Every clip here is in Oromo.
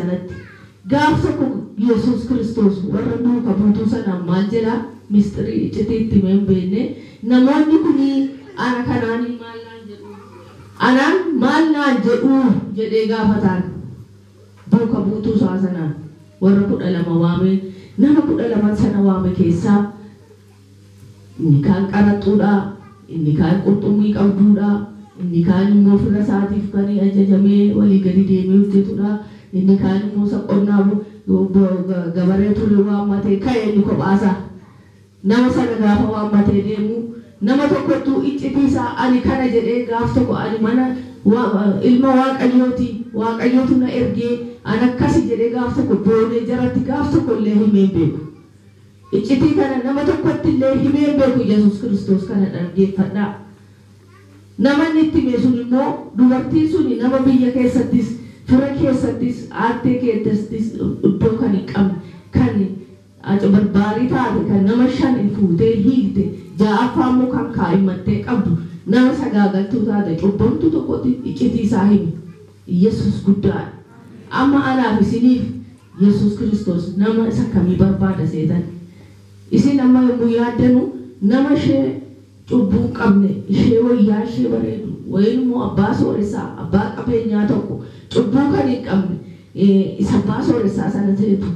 Sanatti. Gaaf tokko Yesuus Kiristoos warra duuka buutuu sanaan maal jedhaa? Mistirii iccitii itti himee hin beekne. Namoonni kunii ana kanaanii maal naan jedhu? Anaan maal naan jedhu jedhee gaafataan. Duuka buutuu isaa sanaan warra 12 waamee, nama 12 sana waame keessaa inni kaan qaraxxuudha, inni kaan qurxummii qabduudha, inni kaan immoo fira isaatiif kan ajajamee walii gadi deemee hojjetudha, inni kaan immoo isa qonnaa gabaree ture waammatee ka'e inni kophaasaa. Nama sana gaafa waammatee deemu nama tokkottuu iccitii isaa ani kana jedhee gaaf tokko ani mana ilma Waaqayyooti, Waaqayyootu na ergee, an akkasi jedhee gaaf tokko boonee jaratti gaaf tokko illee himee hin beeku. Iccitii kana nama tokkotti illee himee hin beeku Yesuus Kiristoos kana dhaggeeffadhaa. Nama inni itti hime sun immoo dubartiin suni nama biyya keessattis, fira keessattis, aattee keessattis iddoo kan hin qabne, kan barbaarii taate, kan nama 5 fuutee hiikte, 6ffaa immoo kan kaa'immattee qabdu, nama sagaagaltuu taate, cubbamtuu tokkotti iccitii isaa hime. Yesuus guddaadha. Amma anaaf isiniif Yesuus Kiristoos nama isa kamii barbaada seetan? Isin amma yommuu yaaddanu nama ishee cubbuu hin qabne, ishee wayyaa ishee bareedu, wayin immoo abbaa sooressaa, abbaa qabeenyaa tokko cubbuu kan hin qabne, isa abbaa sooressaa sana seetu.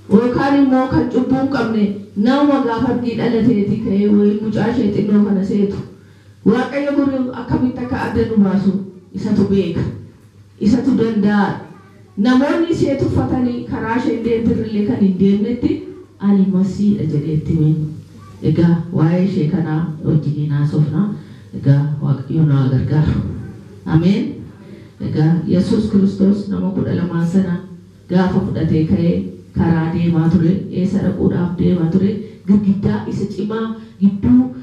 Yookaan immoo kan cubbuu hin qabne nama gaafa argii dhalateetii ka'ee wayin mucaa ishee xinnoo kana seetu. Waaqayyo gurri akkamitti akka adda nu baasu isatu beeka. Isatu danda'a. Namoonni ishee tuffatanii karaa isheen deemtirrillee kan hin deemnetti ani masiidha jedhee itti hime. Egaa waa'ee ishee kanaa wajjiniin haasofna. Egaa Waaqayyo nu haa gargaaru. Ameen. Egaa Yesuus Kiristoos nama 12 sana gaafa fudhatee ka'ee karaa deemaa ture. Eessa dhaquudhaaf deemaa ture? Girgiddaa isa cimaa gidduu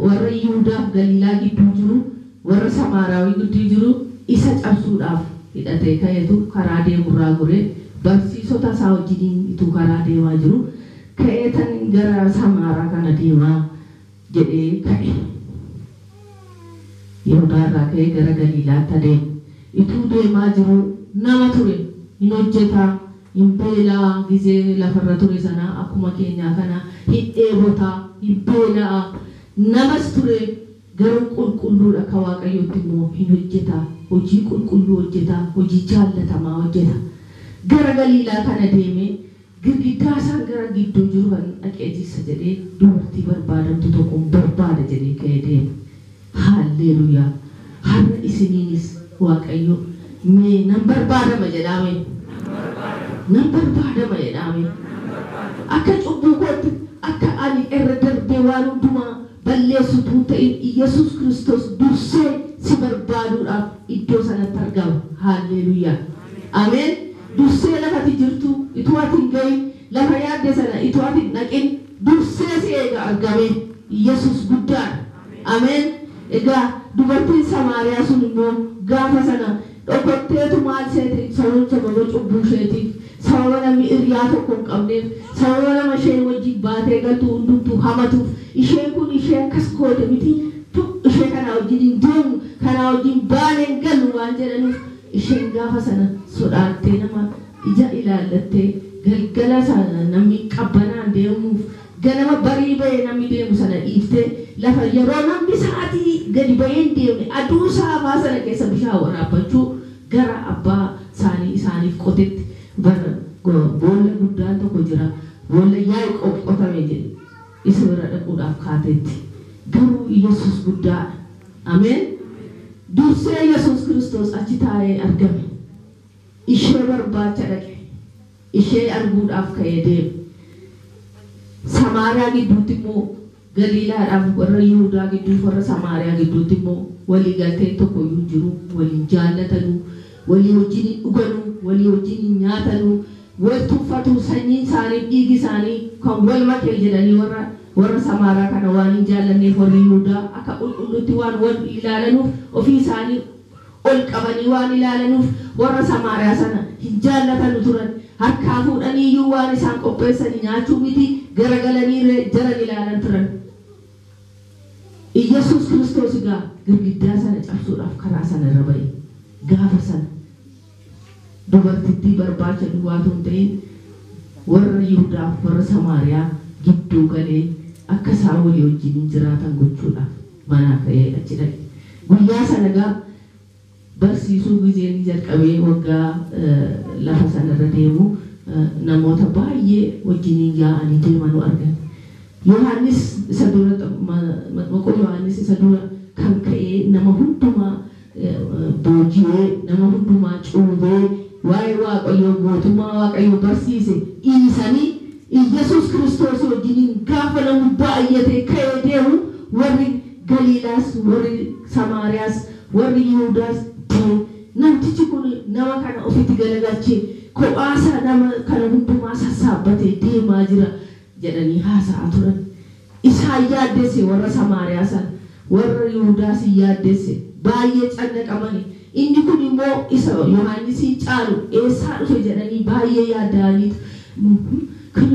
warra Yihudaaf Galiilaa gidduu jiru, warra Samaaraawii gidduu jiru isa cabsuudhaaf hidhatee ka'eetu karaa deemurraa goree barsiisota isaa wajjiniin ituu karaa deemaa jiru ka'ee tan gara Samaaraa kana deemaa jedhee ka'e. Yihudaarraa ka'ee gara Galiilaatti adeeme. Ituu deemaa jiru nama ture, hin hojjetaa, hin beelaa gizee lafarra ture sana akkuma keenyaa kana hin dheebotaa, hin beelaa. Namas ture garuu qulqulluudha akka Waaqayyootti immoo hin hojjetaa, hojii qulqulluu hojjetaa, hojii jaallatamaa hojjeta. Gara Galiilaa kana deemee girgiddaa isaan gara gidduu jiru kan dhaqee jigsa jedhee dubartii barbaadamtu tokko barbaada jedhee ka'ee deeme. Haalleluuyaa. Har'a isiniinis Waaqayyo mee nan barbaadama jedhaame. Nan barbaadama jedhaame. Akka cubbuu kootti akka ani irra darbee waan hundumaa balleessutu ta'in Yesuus Kiristoos dursee si barbaaduudhaaf iddoo sanatti argama. Haalleluuyaa. Ameen. Dursee lafati jirtu ituu ati hin gahin, lafa yaadde sana ituu ati hin dhaqin dursee si eega argame. Yesuus guddaadha. Ameen. Egaa dubartiin Samaariyaa sun immoo gaafa sana dhokotteetu maal seete? Sababa cubbuu isheetiif, sababa namni hiriyaa tokko hin qabneef, sababa nama isheen wajjin baatee galtu hundumtuu hamatuuf, isheen kun ishee akkas goote miti, ishee kanaa wajjin hin deemu, kanaa wajjin baanee hin gallu waan jedhaniif isheen gaafa sana sodaattee nama ija ilaallattee galgala sana namni qabbanaan deemuuf ganama barii ba'ee namni deemu sana dhiiftee lafa yeroo namni sa'aatii gadi ba'ee hin deemne aduu saafaa sana keessa bishaan waraabbachuu gara abbaa isaanii isaaniif qotetti bara boolla guddaan tokko jira, boolla Yaaqoob qotame jedhe isa bira dhaquudhaaf kaateetti. Garuu Yesuus guddaadha. Ameen. Dursee Yesuus Kiristoos achi taa'ee argame. Ishee barbaacha dhaqe. Ishee arguudhaaf ka'ee deeme. Samaariyaa gidduutti immoo Galiilaadhaaf warra Yihudaa gidduuf warra Samaariyaa gidduutti immoo walii galteen tokko iyyuu hin jiru. Waliin jaallatanuu, walii wajjin hin dhuganuu, walii wajjin hin nyaatanuu, wal tuffatuu, sanyiin isaanii dhiigi isaanii kan wal makee jedhanii warra Samaaraa kana waan hin jaallanneef warri Yihudaa akka qulqulluutti waan wal ilaalanuuf ofii isaanii ol qabanii waan ilaalanuuf warra Samaariyaa sana hin jaallatanu turan. Harkaa fuudhanii iyyuu waan isaan qopheessanii nyaachuu miti garagalanii jaran ilaalan turan. Iyyasuus Kiristoos egaa girgiddaa sana cabsuudhaaf karaa sana irra ba'e. Gaafa sana Dubartittii barbaacha duwwaatu hin ta'in warra Yihudaaf warra Samaariyaa gidduu galee akka isaan walii wajjin jiraatan gochuudhaaf manaa ka'ee achi dhaqe. Guyyaa sana gaa barsiisuu gizeen jalqabee waggaa lafa sanarra deemu namoota baay'ee wajjiniin yaa'anii deemanuu argan. Yohaannis isa dura maqoo Yohaannis isa dura kan ka'ee nama hundumaa booji'ee nama hundumaa cuubee waa'ee Waaqayyoo mootummaa Waaqayyoo barsiise dhiisanii Iyyasuus Kiristoos wajjiniin gaafa namni baay'atee ka'ee deemu warri Galiilaas warri Samaariyaas warri Yihudaas namtichi kun nama kana ofitti galagalchee kophaasaa nama kana hundumaa sassaabbatee deemaa jira jedhanii haasa'aa turan. Isaan yaaddesse warra Samaariyaa sana warra Yihudaas yaaddesse baay'ee cannaqamani. Inni kun immoo isa Yohaannisii caalu eessaa dhufe jedhanii baay'ee yaadda'aniitu kun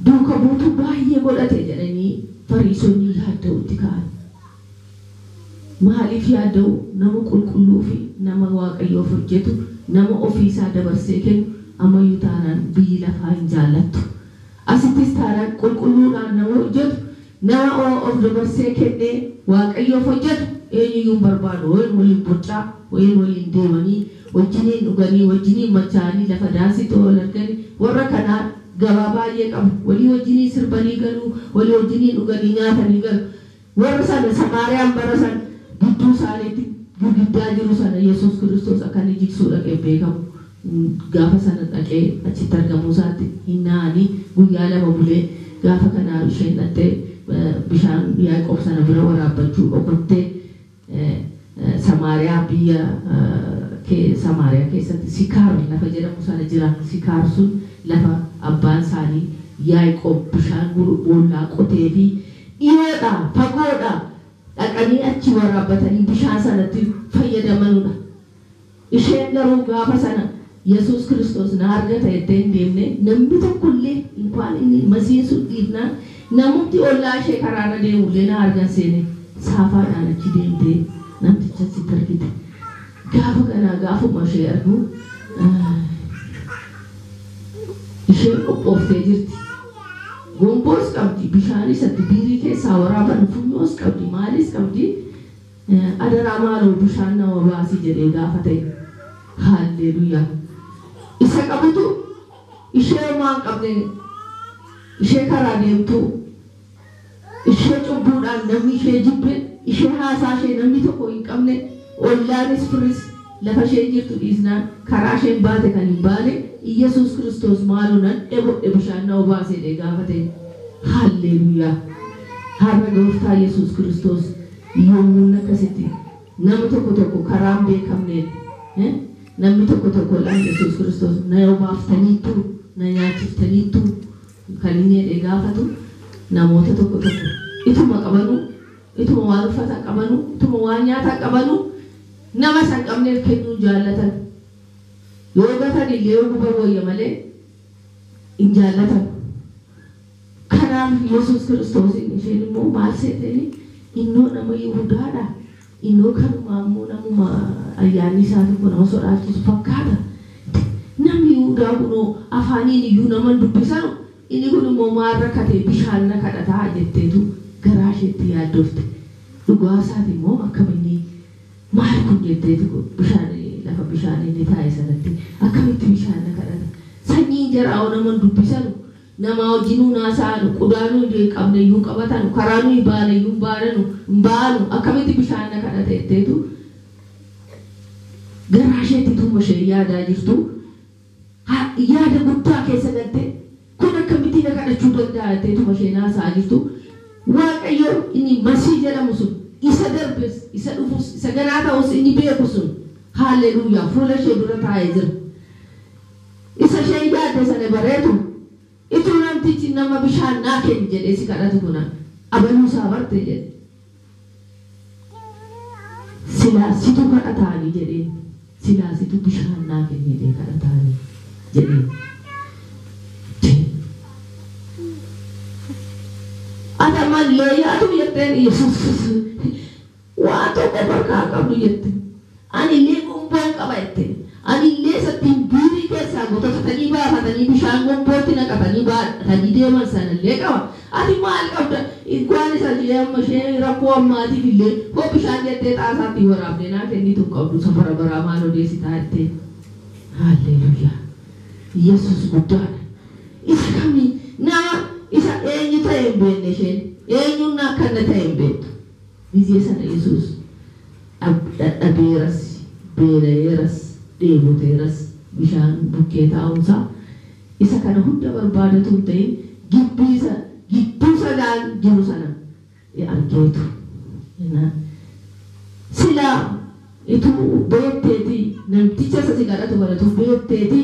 duuka buutuu baay'ee godhate jedhanii Fariisonni yaadda'utti ka'an. Maaliif yaadda'u? Nama qulqulluu fi nama Waaqayyoof hojjetu, nama ofiisaa dabarsee kennu ammayyuu taanaan biyyi lafaa hin jaallattu. Asittis taanaan qulqulluudhaan nama hojjetu, nama of dabarsee kennee Waaqayyoof hojjetu eenyuyyuu hin barbaadu. Wayin waliin borcaa, wayin waliin deemanii, wajjiniin dhuganii, wajjiniin machaa'anii lafa daansii wal arganii warra kanaa gabaa baay'ee qabu. Walii wajjiniin sirbanii galuu, walii wajjiniin dhuganii nyaatanii galu. Warra sana Samaariyaan bara sana gidduu isaaniitti girgiddaa jiru sana Yesuus Kiristoos akka inni jigsuu dhaqee beekamu. Gaafa sana dhaqee achitti argamuu isaatti hin na'anii guyyaa lama bulee gaafa kanaa isheen dhaqxee bishaan Yaaqoob sana bira waraabbachuu dhokattee Samaariyaa biyya Samaariyaa keessatti Sikaar lafa jedhamu sana jira. Sikaar sun lafa abbaan isaanii Yaaqoob bishaan boollaa qotee fi dhiyoodha fagoodha dhaqanii achi waraabbatanii bishaan sanatti fayyadamanudha. Isheen garuu gaafa sana Yesuus Kiristoos na argata jettee hin deemne namni tokkollee inkwaan inni masiin sun dhiifnaan namumti ollaa ishee karaarra deemullee na argan seene saafaadhaan achi deemtee namticha achitti argite. Gaafa kanaa gaafuma ishee argu isheen qophooftee jirti. Gomboos qabdi, bishaanis atti biirii keessaa waraaban funyoos qabdi, maalis qabdi. Adaraa maaloo bishaan nama baasii jedhee gaafate. Haalleluuyaa. Isa qabutu ishee homaa hin qabne, ishee karaa deemtu, ishee cubbuudhaan namni ishee jibbe, ishee haasaa ishee namni tokko hin qabne, ollaanis firris lafa isheen jirtu dhiisnaan karaa isheen baate kan hin baane Iyyasuus Kiristoos maaloo nan dheebodhe bishaan na obaasee jedhee gaafate. Haalleluuyaa. Har'a gooftaa Yesuus Kiristoos yommuu akkasitti nama tokko tokko karaa hin beekamneen namni tokko tokko laan Yesuus Kiristoos na obaaftaniittu na nyaachiftaniittu kan inni jedhee gaafatu namoota tokko tokko ituma qabanu, ituma waan uffatan qabanu, ituma waan nyaatan qabanu nama san qabneef kennuu jaallatan. Yoo gatan illee yoo guban wayya malee hin jaallatan. Kanaaf Yesuus Kiristoosiin isheen immoo maal seetanii innoo nama Yihudaadha. Innoo kanumaa immoo namuma ayyaanni isaa tokko nama sodaachisu fakkaata. Namni Yihudaa kunoo afaaniin iyyuu nama hin dubbisanu inni kun immoo maal rakkatee bishaan na kadhataa jetteetu garaa isheetti yaaddofte. Dhugaa isaati immoo akkamitti maal kun jetteetu bishaan lafa bishaan inni taa'e sanatti akkamitti bishaan na kadhata. Sanyiin jaraa nama hin dubbisanu nama wajjinuu naasa'anu qudaanuu hin qabne iyyuu qabatanu karaa nuyi baane iyyuu baananu hin baanu akkamitti bishaan na kadhata jetteetu garaa isheetti tuuma ishee yaadaa jirtu yaada guddaa keessa galte kun akkamitti na kadhachuu danda'a jettee tuuma ishee naasa'aa jirtu. Waaqayyo inni Masii jedhamu sun isa darbes isa dhufus isa ganaa ta'us inni beeku sun haalleluuyaa fuula ishee dura taa'ee jira. Isa isheen yaadde sana bareetu ituu namtichi nama bishaan naa kenni jedhee si kadhatu kuna abaluu isaa barte jedhe. Silaa situ kadhataanii jedheen silaa situ bishaan naa kenni jedhee kadhataanii jedheen. Ata mallee yaadu jetteen Yesuus waa tokko barkaa qabdu jette. Ani illee gomboon qaba jette. Guutatanii baafatanii bishaan gombootti naqatanii baatanii deeman sanallee qaba. Ati maal qabda? Waan isa ishee amma ishee rakkoo ammaatiif illee hoo bishaan jettee xaasaatti waraabdee naa kennitu hin qabdu isa bara baraa maal odeessitaa jettee. Haalleluuyaa. Yesuus guddaadha. Isa kamii nama isa eenyu ta'e hin beekne isheen eenyuun akka inni ta'e hin beektu. Gizee sana Yesuus dadhabeeras, beela'eeras, dheeboteeras bishaan bukkee taa'umsaa isa kana hunda barbaadatu hin ta'in gibbii isa gidduu sagaan jiru sana argeetu. Silaa ituu beekteeti namticha isa si kadhatu kadhatu beekteeti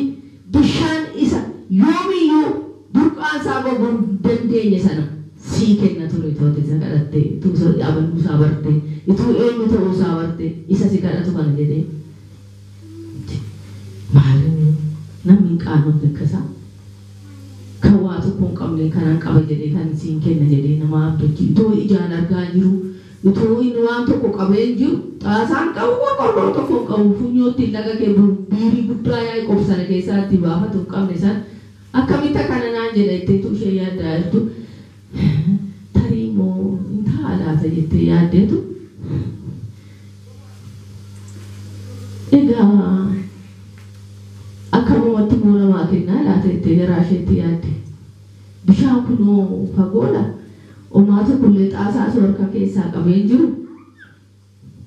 bishaan isa yoomiyyuu burqaan isaa goguu hin dandeenye sana sii kenna ture itoo ati isa kadhatte ituu isa amanuu isaa barte ituu eenyu ta'uu isaa barte isa si kadhatu kana jedhee. Maal namni hin qaanofne akka isaa kan waa tokko hin qabne kanan qaba jedhee kan siin kenna jedhee nama abdachi itoo ijaan argaa jiru itoo inni waan tokko qabee hin jiru xaasaan qabu qorqorroo tokko hin qabu funyoo ittiin laga kee biirii guddaa Yaaqoob sana keessaa itti baafatu hin qabne san akkamitti akkana naan jedha jetteetu ishee yaaddaa jirtu tarii immoo hin ta'a laata jettee yaaddeetu egaa akkamumatti immoo namaa kennaa laata jettee garaa isheetti yaadde. Bishaan kunoo fagoodha. Omaa tokkollee xaasaa osoo harka keessaa qabee hin jiru.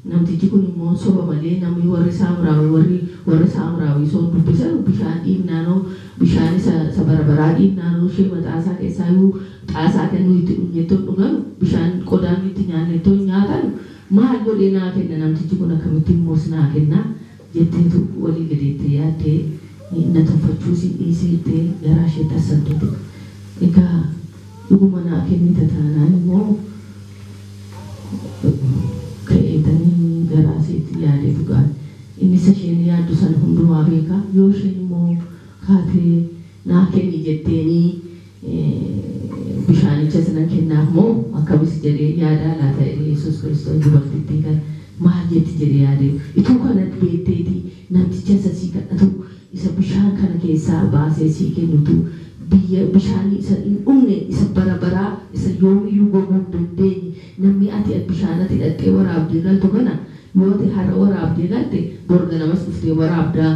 Namtichi kun immoo soba malee namni warri Saamraawii warri warri Saamraawii soon dubbisan bishaan dhiibnaanoo bishaan isa isa bara baraa dhiibnaanoo ishee xaasaa keessaa iyyuu xaasaa kan nuyi itti dhugnettoo dhuganu bishaan qodaa nuyi itti nyaannettoo nyaatanu maal godhee naa kenna namtichi kun akkamitti immoo naa kenna jetteetu walii gadeettee yaaddee na tuffachuu si dhiisee jettee garaa isheetti hassabdeetu. Egaa dhuguma naa kennita taanaan immoo ka'eetanii garaa isheetti yaadeetu ga'a. Inni isa isheen yaaddu sana hundumaa beeka. Yoo isheen immoo kaatee naa kenni jetteenii bishaanicha sanan kennaaf moo akkamis jedhee yaadaa laata jedhee Yesuus Kiristoos dubartittii kana maal jetti jedhee yaadee ituu kana beekteeti namticha isa sii kadhatu isa bishaan kana keessaa baasee sii kennutu biyya bishaan isa hin dhumne isa bara baraa isa yoomiyyuu goguu hin dandeenye namni ati bishaan ati dhaqxee waraabdee galtu kana yoo ati har'a waraabdee galte bor ganamas dhuftee waraabdaa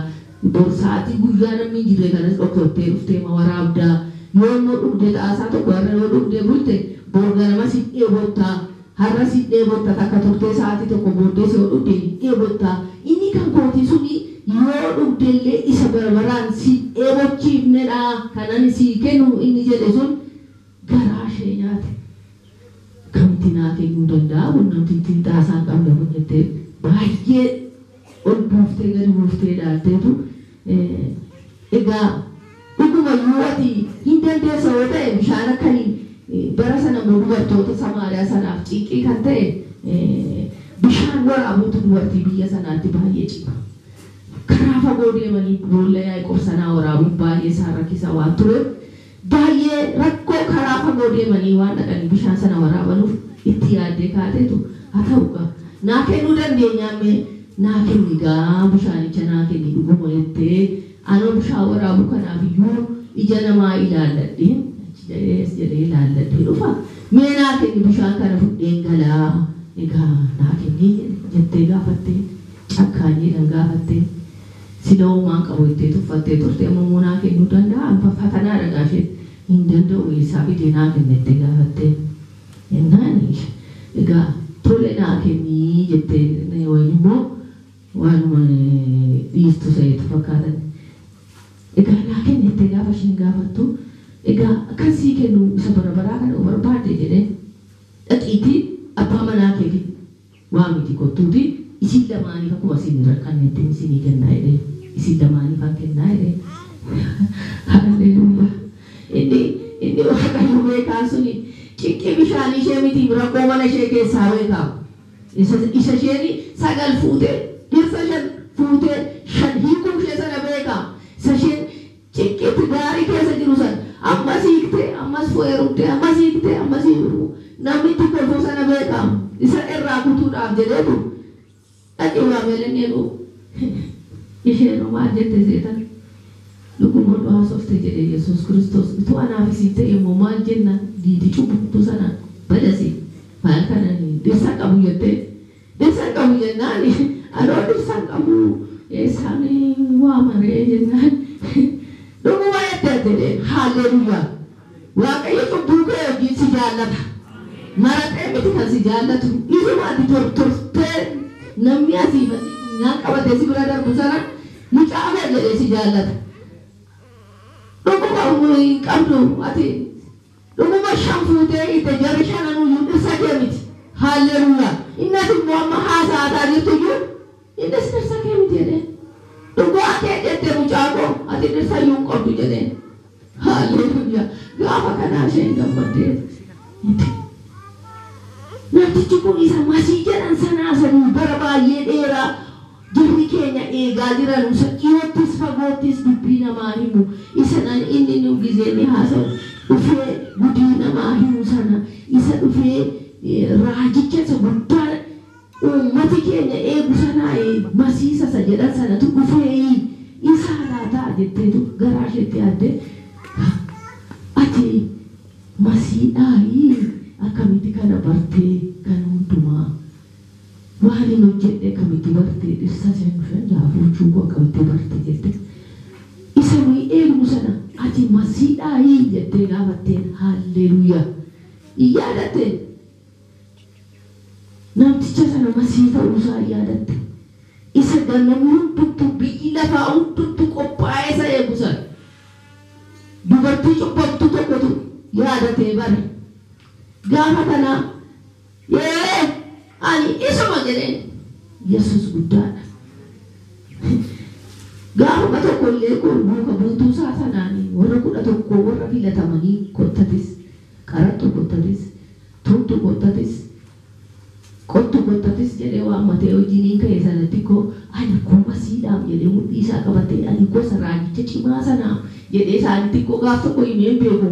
bor sa'aatii guyyaa namni hin jirre kanas dhokkottee dhuftee ma waraabdaa yoo immoo dhugde xaasaa tokko har'a yoo dhugde bulte bor ganamas hin dheebottaa har'a si dheebotta takka turtee sa'aatii tokko booddee yoo dhugde hin dheebottaa inni kan kootii suni yoo dhugdellee isa barbaraan si dheebochiifnedha kanan si kennu inni jedhe sun garaa ishee nyaate. Kamitti naa kennuu danda'a kun namtittiin xaasaa hin qabne kun jettee baay'ee ol buuftee gadi buuftee ilaalteetu egaa dhuguma yoo ati hin dandeessa yoo ta'e bishaan akkanii bara sana immoo dubartoota Samaariyaa sanaaf cinqii kan ta'e bishaan waraabuutu dubartii biyya sanaatti baay'ee cima. Karaa fagoo deemanii boolla Yaaqoob sanaa waraabuun baay'ee isaan rakkisa waan tureef baay'ee rakkoo karaa fagoo deemanii waan dhaqanii bishaan sana waraabanuuf itti yaaddee kaateetu haa ta'u gaa naa kennuu dandeenyaa mee naa kenni gaa bishaanicha naa kenni dhuguma jettee anoo bishaan waraabuu kanaaf iyyuu ija namaa ilaalladheen achi jedhees jedhee ilaalladhee dhufa mee naa kenni bishaan kana fudheen galaa egaa naa kenni jettee gaafattee cakkaanyeedhaan gaafattee sila homaan qabu jettee tuffattee turte amma immoo naa kennuu danda'a fatanaa dhagaa ishee hin danda'u eessaa fidee naa kenna jettee gaafattee jennaan egaa tole naa kennii jettee wayin immoo waanuma dhiistu seetu fakkaatan. Egaa naa kenni jettee gaafa isheen gaafattu egaa akkan sii kennu isa bara baraa kana barbaadde jedhee dhaqiitii abbaa manaa kee waamiti kottuuti isin lamaaniif akkuma isin hin rakkannetti isinii kennaa jedhee isin lamaaniif an kennaa jedhee. Haleluuyaa. Inni inni Waaqayyo beekaa suni cinqii bishaanii ishee miti rakkoo mana ishee keessaa beekaa. Isa isa isheen 9 fuutee dhirsa 5 fuutee 5 hiikuu ishee sana beekaa. Isa isheen cinqiitti gaarii keessa jiru sana ammas hiiktee ammas heerumtee ammas hiiktee ammas namni itti kolfuu sana beekaa. Isa irraa kutuudhaaf jedheetu dhaqii waameeleen jedhu isheen maal jette seetan Dhuguma haasofte jedhe Yesuus Kiristoos utuu anaaf isin ta'e immoo maal jenna diidi cubbuu sana badasi maal kana dhirsa qabu jettee dhirsa qabu jennaan anoo dhirsa qabu eessaan waa maree jennaan dhuguma jettee jedhe haalleluuyaa Waaqayyo cubbuu kee wajjin si jaallata maraxee miti kan si jaallatu isuma ati tortortee namni asii fi funyaan qabatee si bira darbu sana mucaa kee jedhee si jaallata. Dhuguma hin qabdu ati dhuguma shan fuutee itti jarri shananuyyuu dhirsa kee miti. Haalleluuyaa. Innas immoo amma haasa'aa jirtu iyyuu innis dhirsa kee miti jedheen. Dhugaa kee jettee mucaa koo ati dhirsa iyyuu hin qabdu jedheen. Haalleluuyaa. Gaafa kanaa isheen gammaddee namtichi kun isa masii jedhan sanaa sanii bara baay'ee dheeraa jarri keenya eegaa jiran isa dhiyoottis fagoottis dubbii namaa himu isa inni nu gizee ni haasa'u dhufee gudii namaa himu sana isa dhufee raajicha isa guddaa uummati keenya eegu sanaa masiisa isa jedhan sanatu dhufee isa laataa jetteetu garaa isheetti yaaddee ati masiidhaayi akkamitti kana bartee kana hundumaa waan hin hojjedhe akkamitti bartee dhirsa isheen dhufeen gaafa koo akkamitti barte jette isa nuyi eegnu sana ati masiidhaayi jettee gaafatteen haalleluuyaa yaadatte namticha sana masii ta'uusaa yaadatte isa namni hundumtu biyyi lafaa hundumtu qophaa'ee isa eegu sana dubartii cubbamtu tokkotu yaadatee bare gaafa kana ani isuma jedheen Yesuus guddaadha. Gaafuma tokko illee kun duuka buutuu isaa sanaanii warra 11 warra filatamanii kottatis qarattu kottatis tumtu kottatis qottu kottatis jedhee waammatee hojiin ka'e sanatti koo ani koo masiidhaaf jedhee mudhii isaa qabatee ani gosa raajicha cimaa sanaa jedhee isaanitti koo gaaf tokko himee hin beeku.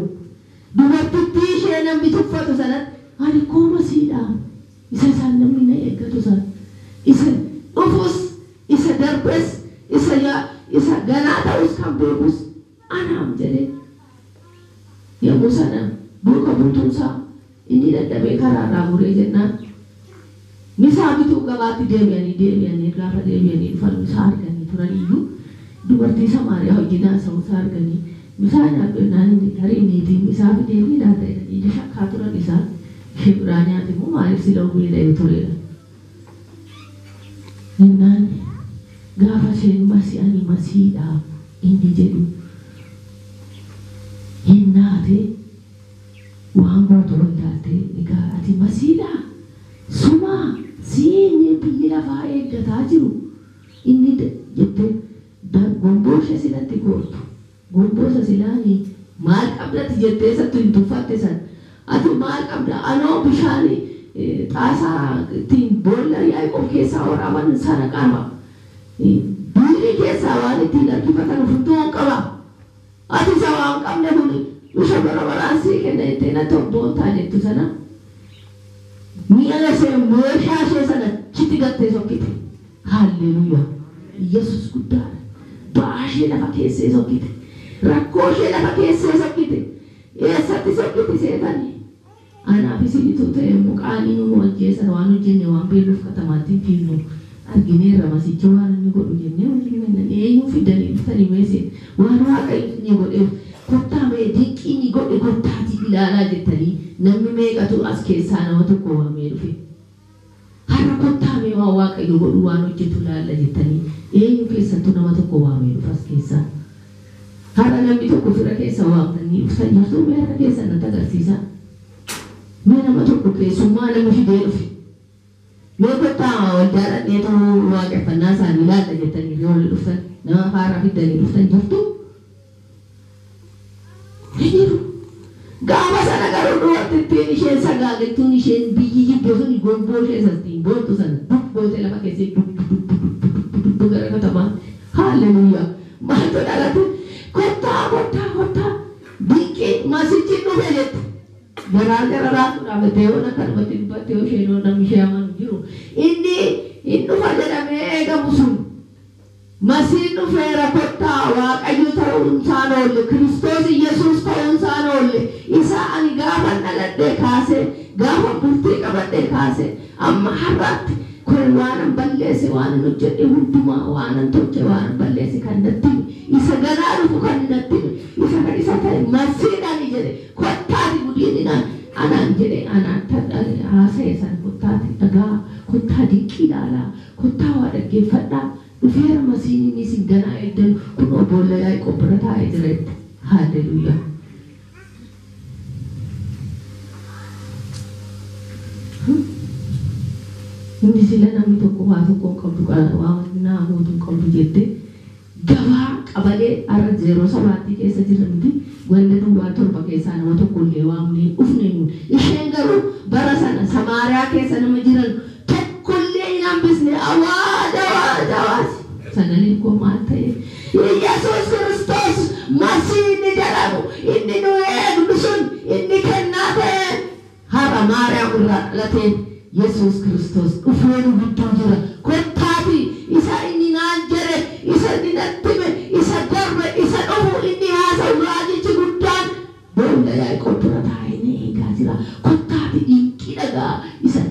Dubartittii ishee namni tuffatu sanatti ani koo masiidhaaf isa isaan namni na eeggatu sana isa dhufus isa darbes isa ganaa ta'us kan beekus anaaf jedhee yommuu sana duuka buutuunsaa inni dadhabee karaarraa muree jennaan misaa bituu gabaatti deebi'anii gaafa deebi'anii dhufan misaa arganii turan iyyuu dubartii Samaariyaa wajjin haasa'uu isaa arganii misaa nyaadhu jennaan inni tarii niitiin misaa fidee fi laata jedhanii ija shakkaa turan isaan ishee biraa nyaate immoo maaliif sila beela'ee turedha. Jennaan gaafa isheen masii ani masiidha inni jedhu hinnaate waan gootu wallaaltee egaa ati masiidha sumaa siinyi biyyi lafaa eeggataa jiru inni jettee gomboo ishee silatti goortu gomboo isa silaanii maal qabdati jettee isattu hin tuffatte san ati maal qabda anoo bishaan xaasaa ittiin boolla Yaaqoob keessaa waraaban sana qaba biirii keessaa waan ittiin harkifatan hunduu qaba ati isa waan qabne kun bisha bara baraan sii kenna jettee natti obboontaa jettu sana mi'a ishee meeshaa ishee sana achitti gattee sokkite haalleluuyaa Yesuus guddaadha ba'aa ishee lafa keessee sokkite rakkoo ishee lafa keessee sokkite eessatti sokkite seetanii anaaf isinitu ta'e immoo qaanii nu ajjeesan waan hojjenne waan beekuuf katamaatti hin fiignu argineerra masichi waan inni godhu jennee waliin manneen eenyuu fidanii dhuftanii meeseen waan waaqayyo inni godheef kottaa mee dinqii inni godhe kottaatii ilaalaa jettanii namni meeqatu as keessaa nama tokko waamee dhufe har'a kottaa mee waan waaqayyo godhu waan hojjetu ilaalla jettanii eenyu keessattuu nama tokko waamee dhufe as keessaa har'a namni tokko fira keessa waamtanii dhuftan jirtuu mee har'a keessa natti agarsiisaa mee nama tokko keessummaa nama fidee dhufe mee kottaa waldaa dhaqneetu waaqeffannaa isaanii ilaalla jettanii yoo dhuftan nama haaraa fidanii dhuftan jirtu hin jiru. Gaafa sana garuu dubartittiin isheen sagaagaltuun isheen biyyi jibboo sun gomboo ishee sastiin boontu sana dubbootee lafa keessee dubbu gara katamaa haalleluuyaa maaltu dhalate kottaa kottaa kottaa dinqii masichi dhufe jette. Garaa gara raatu dhaabbattee yoo akkanumatti dubbattee yoo isheen yoo namni ishee amanu jiru inni hin dhufa jedhamee eegamu sun masiin dhufeera kottaa waaqayyo ta'uu ta'uunsaan oolle, Kiristoos Iyyasuus ta'uunsaan oolle, isa ani gaafa dhaladhee kaasee, gaafa bultii qabadhee kaasee, amma har'aatti kun waanan balleesse, waanan hojjedhe hundumaa, waanan tolche, waanan balleesse kan natti hime, isa ganaa dhufu kan natti hime, isa kan isa ta'e masiidhaan jedhe, kottaati gudiinaan anaan jedhe, anaan haasa'e sana kottaati dhagaa, kottaa dinqii ilaalaa, kottaa waa dhaggeeffadhaa. Dhufeera masiin inni isin ganaa eegdan kun obbola Yaaqoob bira taa'ee jira jette. Haalleluuyaa. Inni sila namni tokko waa tokko hin qabdu, waa naa guutuu hin qabdu jettee gabaa qabalee har'a 07 keessa jirra miti, ganda duwwaa 7 keessaa nama tokko illee waamnee dhufne nuti. Isheen garuu bara sana Samaariyaa keessa nama jiran tokkollee hin hambisne. Awaaj awaaj awaaj. Sagaleen koo maal ta'e? Iyyasuus Kiristoos Masii inni jedhamu, inni nu eegnu sun, inni kennaa ta'e har'a Maariyaam irraa dhalateen Yesuus Kiristoos dhufee nu gidduu jira. Kottaati isa inni naan jedhe, isa inni natti hime, isa darbe, isa dhufu inni haasa'u raajichi guddaan boolla Yaaqoob bira taa'ee na eegaa jira. Kottaati dinqii dhagaa, isa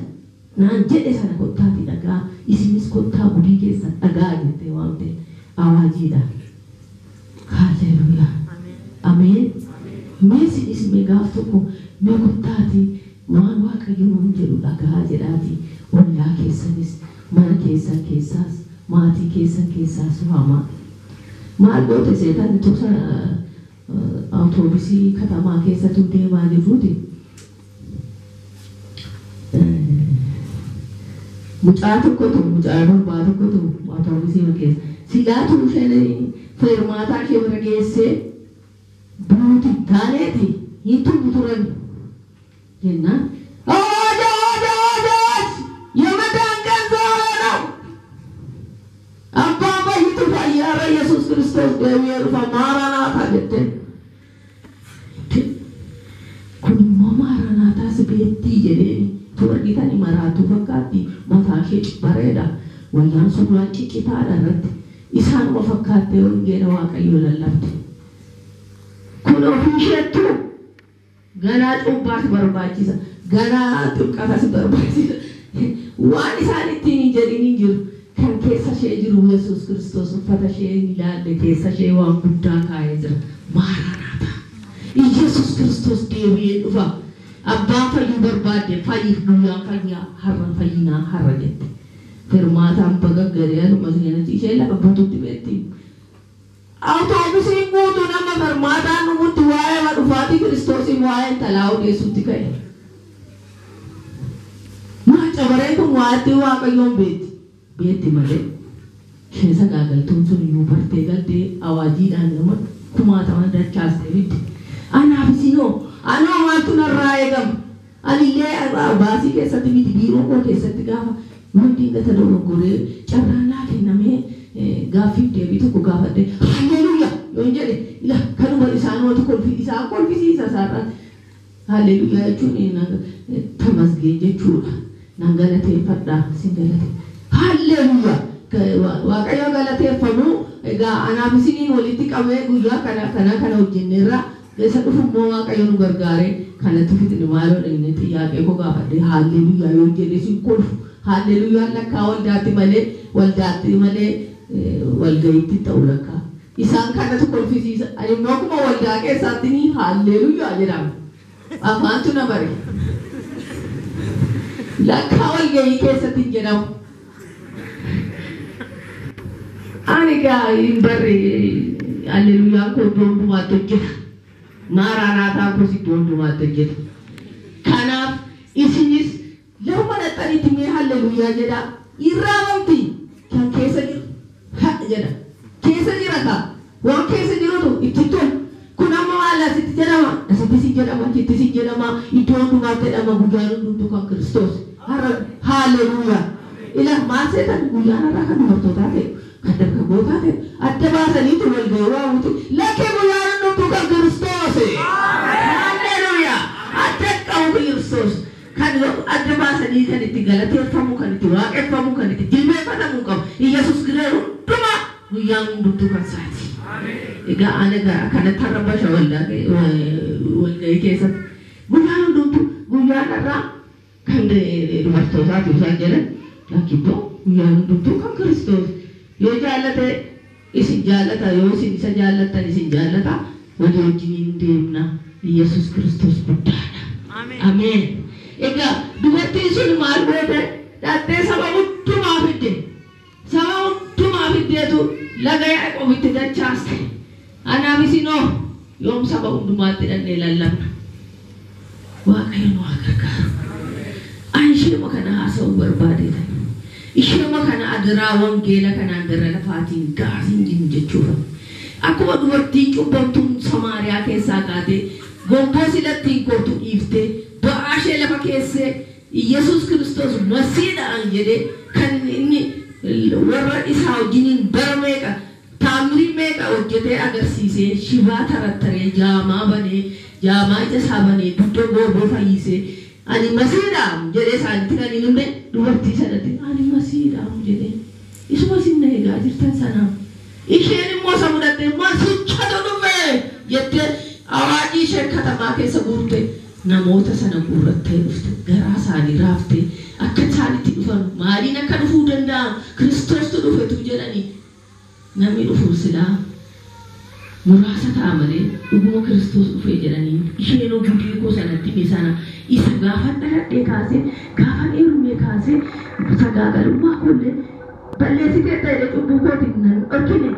naan jedhe sana kottaati dhagaa, isinis kottaa gudii keessan dhagaa jettee waamte. Awaajiidha. Haalleluuyaa. Ameen. Mee isinis mee gaaf tokko mee kottaati waan Waaqayyo nuun jedhu dhagaa jedhaati ollaa keessanis, mana keessan keessaas, maatii keessan keessaas waamaa. Maal goote seetan tusa awutoobisii katamaa keessatu deemaa jirruuti. Mucaa tokkotu, mucaa durbaa tokkotu awutoobisii keessa. Silaatu isheen feermaataa ishee bira geessee buuti taaneeti hin tumu turan jennaan. Awaaj awaaj awaaj awaaj! የመዳን ቀን ዛሬ ነው። Abbaa fayyitu fayyaara Yesuus Kiristoos deebi'ee dhufa, maaraanaataa jette. Kun immoo maaraanaataas beettii jedhee tu argitani maraatuu fakkaatti, mataa ishee bareeda, wayyaan suuraan ciccitaadha irratti, isaanuma fakkaattee wangeela Waaqayyoo lallabde. Kun ofii isheettu ganaa cuuphaas barbaachisa, ganaa ximqatas barbaachisa. Waan isaan ittiin hin jedhin hin jiru. Kan keessa ishee jiru Yesuus Kiristoos uffata ishee hin ilaalle, keessa ishee waan guddaa kaa'ee jira. Maaraanaata. Yesuus Kiristoos deebi'ee dhufa. Abbaan fayyuu barbaadde fayyiif guyyaan fayyaa har'a, fayyinaa har'a jette. Firmaataan baga gadee anuma seenatti ishee lafa buututti beetti. Awutoobisiin guutuun amma firmaataan dhumutti waa'ee dhufaatii Kiristoosiin waa'ee intalaa odeessutti ka'e. Maa cabaree kun waa'ee Waaqayyoon beetti. Beetti malee isheen sagaagaltuun sun iyyuu bartee galtee awaajiidhaan nama kumaatama dachaastee fidde. Anaaf isinoo anoo maaltu narraa eegama? Anillee baasii keessatti miti, biiroo koo keessatti gaafa hundi gata dogoggoree carraa naa kennamee gaaffiif deebii tokko gaafadhe halleluuyaa yoon jedhe, ila kanuma isaanumatu kolfi isaan kolfisiisa isaarraa. Halleluuyaa jechuun tamasgeen jechuudha. Nan galateeffadha, sin galate. Halleluuyaa. Waaqayyo galateeffamu. Egaa anaaf isiniin walitti qabee guyyaa kana kana kana hojjenneerra, isa dhufu immoo Waaqayyo nu gargaaree kanatti fixne, maaloo inni xiyyaaqee koo gaafadhe halleluuyaa yoon jedhe sin kolfu. Halleluuyaan lakkaa waldaatti malee, waldaatti malee walga'iitti ta'u lakkaa. Isaan kanatu kolfisiisa. Ani immoo akkuma waldaa keessaatti ni halleluuyaa jedhama. Afaantu na bare. Lakkaa walga'ii keessatti hin jedhamu. Ani gaa hin barre, halleluuyaan koo iddoo hundumaatti hojjeta. Maaraanaataan koos iddoo hundumaatti hojjeta. Kanaaf isinis lama dhaqxanitti mee halleluuyaa jedhaa. Irraa mamti kan keessa jiru ha jedha. Keessa jira kaa. Waan keessa jirutu itti tolu. Kun amma maal asitti jedhama? Asitti si jedhama, achitti si jedhama, iddoo hundumaatti jedhama, guyyaan hundumtuu kan Kiristoos. Har'a halleluuyaa. Ila maal seetan guyyaan har'aa kan dubartootaa ta'e, kan dargaggootaa ta'e, adda baasaniitu wal ga'ii waamuti. Lakkee, guyyaan hundumtuu kan Kiristoos. Halleluuyaa. Adda qabu Kiristoos. Kan adda baasanii kan itti galateeffamu, kan itti waaqeffamu, kan itti jilbeeffatamu qabu. Iyyasuus giree hundumaa guyyaan hundumtuu kan isaati. Egaa ana kanatti har'a basha walgahii keessatti guyyaan hundumtu guyyaan irraa kan dubartootaati isaan jedhan lakkibboo guyyaan hundumtuu kan Kiristoos yoo jaallate isin jaallata yoo isin isa jaallattan isin jaallata walii wajjiniin deemna Yesuus Kiristoos guddaadha. Ameen. Egaa dubartiin sun maal goote dhattee saba hundumaa fidde saba hundumaa fiddeetu laga Yaaqoobitti dachaaste. Anaaf isinoo yoom saba hundumaatti dhannee lallabna. Waaqayyo nu haa gargaaru. Ani isheema kana haasa'uu barbaadeetan. Isheema kana adaraa wangeela kanaan gara lafaatiin gaasiin jiru jechuudha. Akkuma dubartiin cubbamtuun Samaariyaa keessaa kaatee gomboo silattiin kootu dhiiftee ba'aa ishee lafa keessee Yesuus Kiristoos masiidhaan jedhee kan inni warra isaa wajjiniin bara meeqa taamirii meeqa hojjetee agarsiisee shibaa tarattaree jaamaa banee jaamaa ija isaa banee dugda gooboo fayyisee ani masiidhaam jedhee isaanitti kan hin himne dubartii sanatti ani masiidhaam jedhee isuma isin na eegaa jirtan sanaaf isheen immoo isa mudhattee masichatu dhufe jettee awaajii isheen katamaa keessa guurte namoota sana guurrattee dhufte garaa isaanii raaftee akka isaanitti dhufan maaliin akka dhufuu danda'an Kiristoostu dhufetu jedhanii namni dhufu silaa muraasa ta'a malee dhuguma Kiristoos dhufee jedhanii isheenoo gudii koo sanatti hime sana isa gaafa dhaladhee kaasee gaafa dheerumee kaasee sagaagalummaa koollee balleessitee ta'e cubbuu kootiin nan dhorkine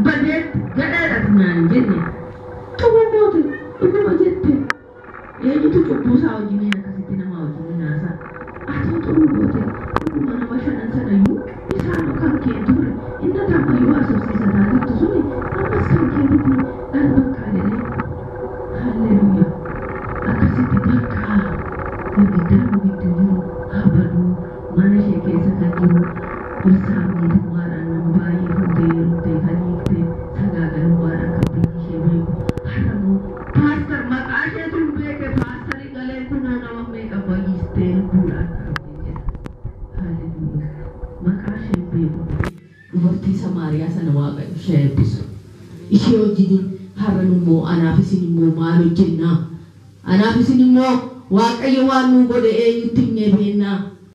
badee gadheedha naan hin jenne cubbuu kooti dhuguma jette eenyutu cubbuu isaa wajjiniin akkasitti nama wajjiniin haasa'a atoo xuruu goote dhuguma nama shanan sanayyuu isaanoo kan kee ture inna tammayyuu haasofsiisa taatittu suni ammas kan kee miti dhaan bakkaa jedhee halleluuyaa akkasitti bakkaa girgiddaan nu gidduu jiru haa baduu mana ishee keessa kan jiru dhirsaa niitummaadhaan nama baay'ee fuutee heerumtee kan hiiktee sagaagalummaadhaan kan biyyi ishee beeku har'a immoo paastar maqaa isheetu hin beeke paastarii galeen kunoo nama meeqa bayyistee lubbuudhaan qabdee jedha. Haalleluuyaa. Maqaa ishee hin beeku malee dubartii Samaariyaa sana Waaqayyo ishee eebbisu. Ishee wajjiniin har'a immoo anaaf isin immoo maal hojjennaa? Anaaf isin immoo Waaqayyo waan nuu godhe eenyutti himnee beennaa?